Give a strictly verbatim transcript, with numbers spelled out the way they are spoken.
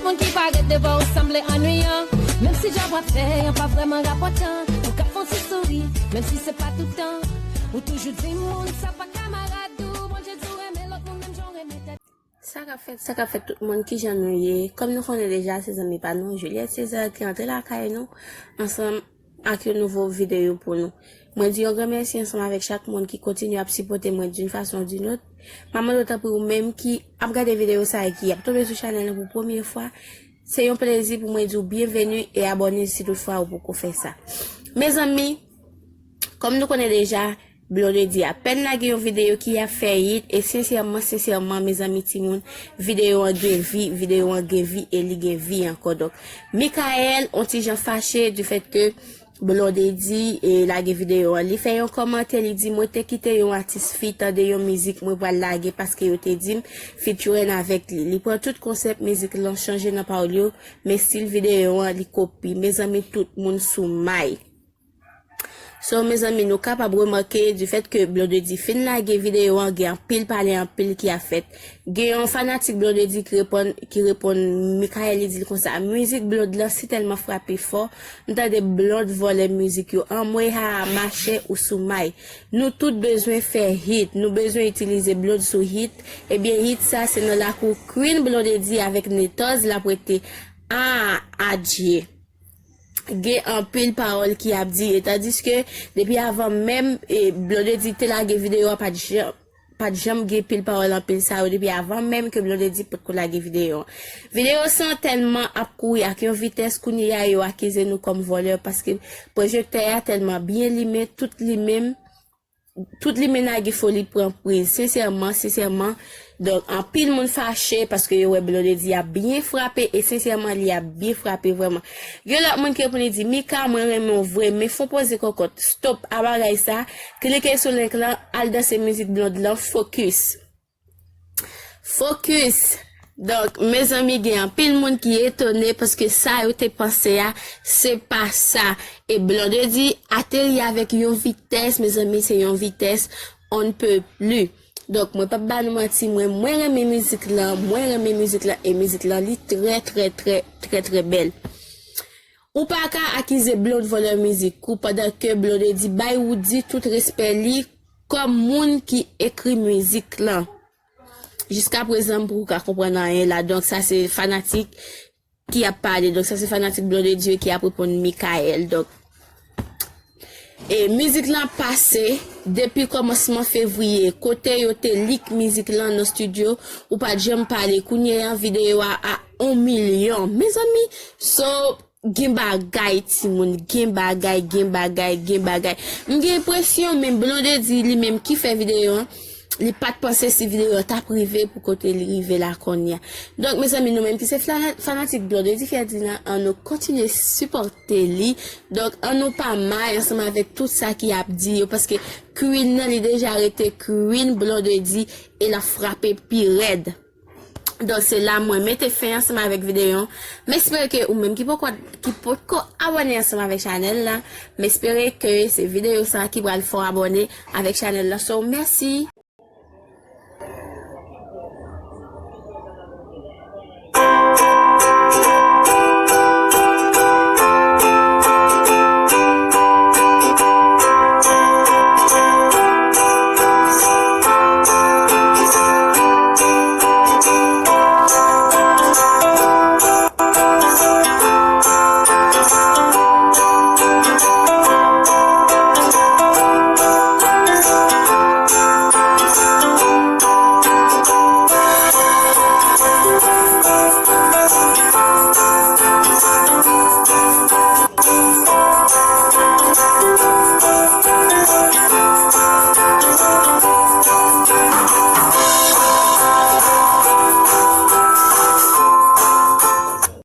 Moun ki parèt devan w sanble annuyan. Menm si djòb w ap fè an pa vrèman rapòtan, ou ka fè yon ti souri, menm si se pa tout tan. Ou toujou di moun sa pa kamarad ou, Bondye di w renmen lòt moun menm jan w renmen tèt. Sa k ap fèt, sa k ap fèt tout moun, kijan nou ye? Kòm nou konnen deja, se zanmi pa nou, Juliette César, ki antre lakay nou ansanm ak yon nouvo videyo pou nou. Mwen di yon gran mèsi ansanm avèk chak moun ki kontinye ap sipòte mwen d'une façon ou d'une autre. Mwen mande w tanpri ou menm ki ap gade videyo sa e ki ap tonbe sou chanèl lan pou premye fwa, se yon plezi pou mwen di w byenveni e abòne si toutfwa ou poko fè sa. Mezanmi, kòm nou konnen deja, Blondedy apèn lage yon videyo ki ap fè hit, e sensèman, sensèman, mezanmi timoun, videyo an gen vi, videyo an gen vi, e li gen vi ankò. Donk, Michael, on ti jan fache du fait que Blondedy, e, lage videyo an, li fè yon kòmantè, li di, "Mwen te kite yon atis fi tande yon mizik mwen pral lage paske yo te di m featuring avèk li." Li pran tout konsèp mizik lan, chanje nan pawòl yo, men stil videyo an, li kopi. Mezanmi, tout moun sou may. So, mezanmi, nou kapab remake, du fait que Blondedy fin lage videyo an, gen anpil pale, anpil ki ap fèt. Gen yon fanatik Blondedy ki reponn, ki reponn Michael, li di l konsa, "Mizik Blonde lan si tèlman frape fò, m tande Blonde vòlè mizik yo." Anmwey, ha, machè, ou sou may. Nou tout bezwen fè hit, nou bezwen itilize Blonde sou hit. Ebyen, hit sa, se nan lakou Queen Blondedy avèk Netoz l ap rete. Ah, adye. Gen anpil pawòl ki ap di, e tandiske depi avan menm, e, Blondedy te lage videyo a, pa t janm, pa t janm gen pil pawòl anpil sa yo depi avan menm ke Blondedy potko lage videyo an. Videyo sa tèlman ap kouri ak yon vitès, kounye a yo akize nou kòm vòlè paske pwojèktè a tèlman byen limen, tout limen, tout limen lage foli pran priz. Sensèman, sensèman, donk, anpil moun fache paske yo wè Blondedy ap byen frape, e sensèman, li ap byen frape vrèman. Gen lòt moun ki reponn, li di, "Mika, mwen renmen w vre, men fon poze kòkòt, stop a bagay sa, klike sou link lan, al danse mizik Blonde lan, focus." Focus. Donk, mezanmi, gen anpil moun ki etone paske sa yo te panse a, se pa sa. E Blondedy ateri avèk yon vitès, mezanmi, se yon vitès on ne peut plus. Donk, mwen p ap ba nou manti, mwen, mwen renmen mizik lan, mwen renmen mizik lan, e mizik lan, li trè, trè, trè, trè, trè bèl. Ou pa ka akize Blonde vòlè mizik ou pandan ke Blondedy bay Roody tout respè li kòm moun ki ekri mizik lan. Jiska prezan, m poko ka konprann anyen la. Donk, sa se fanatik ki ap pale. Donk, sa se fanatik Blondedy ki ap reponn Michael. Donk, e mizik lan pase depi kòmansman fevriye. Kote yo te leak mizik lan nan studio, ou pa t janm pale. Kounye a, videyo a a yon milyon. Mezanmi, so, gen bagay, timoun, gen bagay, gen bagay, gen bagay. M gen enpresyon, menm Blondedy li menm ki fè videyo an, li pa t panse si videyo an t ap rive pou kote li rive la kounye a. Donk, mezanmi, nou menm ki se fana-, fanatik Blondedy Ferdinand, ann nou kontinye sipòte li. Donk, ann nou pa may ansanm avèk tout sa ki ap di yo, paske Queen nan, li deja rete Queen Blondedy e l ap frape pi rèd. Donk, se la mwen mete fen ansanm avèk videyo an. M espere ke ou menm ki poko, ki potko abòne ansanm avèk chanèl la, m espere ke se videyo sa ki pral fè w abòne avèk chanèl la. So, mèsi.